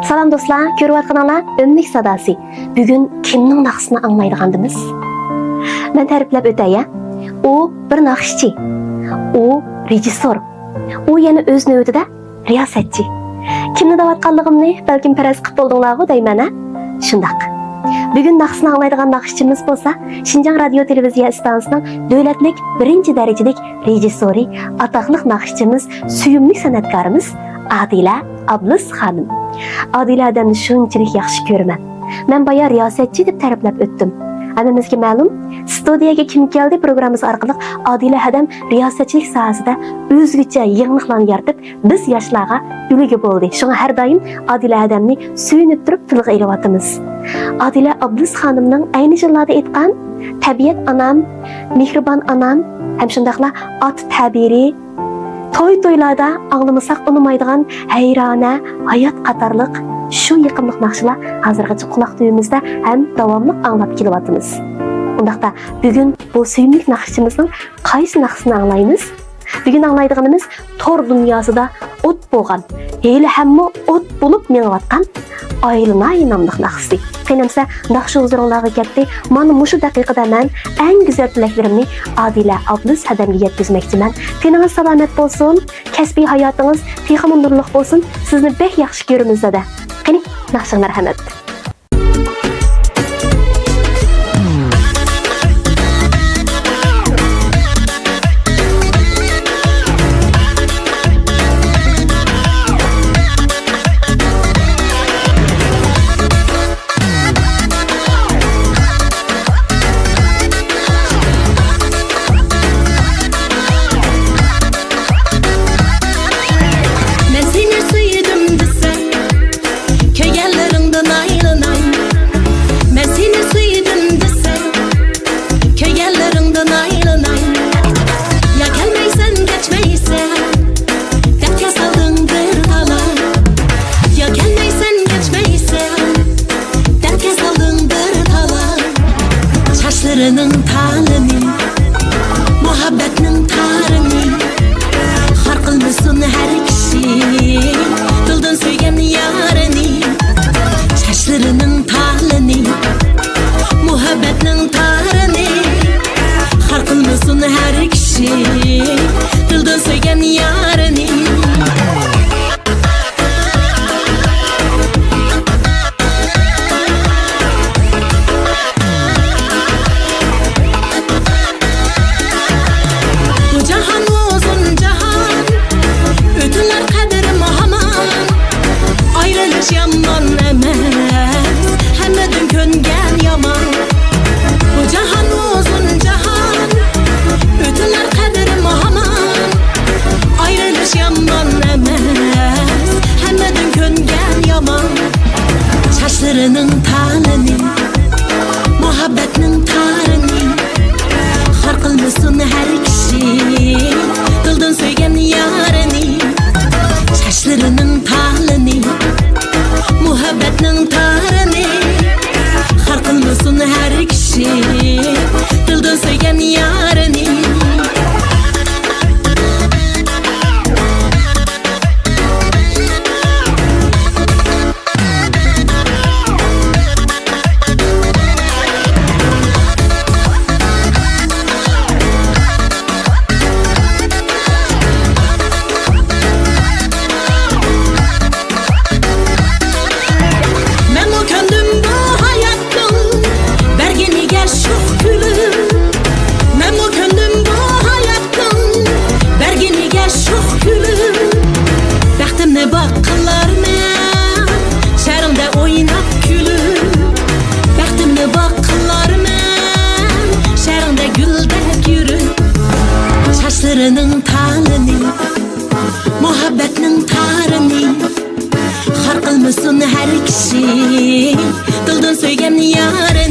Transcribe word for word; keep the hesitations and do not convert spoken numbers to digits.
سالام دوستلار، كۆرۈۋاتقىنىڭلار ئۆملۈك ساداسى. بۈگۈن كىمنىڭ ناخشىسىنى ئاڭلايدىغاندىمىز؟ مەن تەرىپلەپ ئۆتەي، يا. ئۇ بىر ناخشىچى. ئۇ رېژىسسور. ئۇ يەنە ئۆز نۆۋىتىدە رىياسەتچى. كىمنى دەۋاتقانلىقىمنى بەلكىم پەرەز قىلىپ بولدۇڭلارغۇ دەيمەن، ھە؟ شۇنداق. بۈگۈن ناخشىسىنى ئاڭلايدىغان ناخشىچىمىز بولسا شىنجاڭ رادىيو تېلېۋىزىيە ئىستانسىسىنىڭ دۆلەتلىك بىرىنچى دەرىجىلىك رېژىسسورى، ئاتاقلىق ناخشىچىمىز، سۆيۈملۈك سەنئەتكارىمىز ئادىلە ئابلىز خانىم. ئادىلە ھەدەمنى شۇنچىلىك ياخشى كۆرىمەن. مەن بايا رىياسەتچى دەپ تەرىپلەپ ئۆتتۈم. ھەممىمىزگە مەلۇم، ستۇدىيەگە كىم كەلدى پروگراممىسى ئارقىلىق ئادىلە ھەدەم رىياسەتچىلىك ساھەسىدە ئۆزگىچە يېڭىلىقلارنى يارىتىپ، بىز ياشلارغا ئۈلگە بولدى. شۇڭا ھەر دائىم ئادىلە ھەدەمنى سۆيۈنۈپ تۇرۇپ تىلغا ئېلىۋاتىمىز. ئادىلە ئابلىز خانىمنىڭ ئەينى يىللاردا ئېيتقان تەبىئەت ئانام، مېھرىبان ئانام ھەم شۇنداقلا ئاتا تەبىرى، توي-تويلاردا ئاڭلىمىساق ئۇنىمايدىغان ھەيرانە ھايات قاتارلىق شۇ يېقىملىق ناخشىلار ھازىرغىچە قۇلاق تۈۋىمىزدە ھەم داۋاملىق ئاڭلاپ كېلىۋاتىمىز. ئۇنداقتا بۈگۈن بۇ سۆيۈملۈك ناخشىچىمىزنىڭ قايسى ناخشىسىنى ئاڭلايمىز؟ بۈگۈن ئاڭلايدىغىنىمىز تور دۇنياسىدا ئوت بولغان، ھېلىھەممۇ ئوت بولۇپ مېڭىۋاتقان ئايلىناي ناملىق ناخشىسى. قېنى ئەمسە ناخشا ھۇزۇرۇڭلارغا كەتتى. مانا مۇشۇ دەقىقىدە مەن ئەڭ گۈزەل تىلەكلىرىمنى ئادىلە ئابلىز ھەدەمگە يەتكۈزمەكچىمەن. تېنىڭىز سالامەت بولسۇن، كەسپىي ھاياتىڭىز تېخىمۇ نۇرلۇق بولسۇن. سىزنى بەك ياخشى كۆرىمىز زادە. قېنى، ناخشىغا مەرھەمەت. مەن سېنى سۆيدۈم دېسەم، كۆرگەنلىرىڭدىن ئايلىناي. مەن سېنى سۆيدۈم دېسەم، كۆرگەنلىرىڭدىن ئايلىناي. يا كەلمەيسەن، كەچمەيسەن، دەردكە سالدىڭ بىر تالا. يا كەلمەيسەن، كەچمەيسەن، دەردكە سالدىڭ بىر تالا. چاچلىرىنىڭ تالىنى، مۇھەببەتنىڭ تارىنى، خار قىلمىسۇن ھەر كىشى دىلدىن سۆيگەن يارىنى. چاچلىرىنىڭ تالىنى، مۇھەببەتنىڭ تارىنى، خار قىلمىسۇن ھەر كىشى دىلدىن سۆيگەن يارىنى. بۇ جاھان ئۇزۇن جاھان، ئۆتۈلەر قەدرىم ھامان. ئايرىلىش يامان ئەمەس، ھەممىدىن كۆنگەن يامان. بۇ جاھان ئۇزۇن جاھان، ئۆتۈلەر قەدرىم ھامان. ئايرىلىش يامان ئەمەس، ھەممىدىن كۆنگەن يامان. چاچلىرىنىڭ تالىنى، مۇھەببەتنىڭ تارىنى، خار قىلمىسۇن ھەر كىشى دىلدىن سۆيگەن يارىنى. چاچلىرىنىڭ تالىنى، مۇھەببەتنىڭ تارىنى، خار قىلمىسۇن ھەر كىشى دىلدىن سۆيگەن يارىنى. مەنمۇ كۆندۈم بۇ ھاياتنىڭ بەرگىنىگە شوخ كۈلۈپ. مەنمۇ كۆندۈم بۇ ھاياتنىڭ بەرگىنىگە شوخ كۈلۈپ. بەختىمنى باغ قىلارمەن شەھىرىڭدە ئويناپ كۈلۈپ. بەختىمنى باغ قىلارمەن شەھىرىڭدە گۈلدەك يۈرۈپ. چاچلىرىنىڭ تالىنى، مۇھەببەتنىڭ تارىنى، خار قىلمىسۇن ھەر كىشى دىلدىن سۆيگەن يارىنى.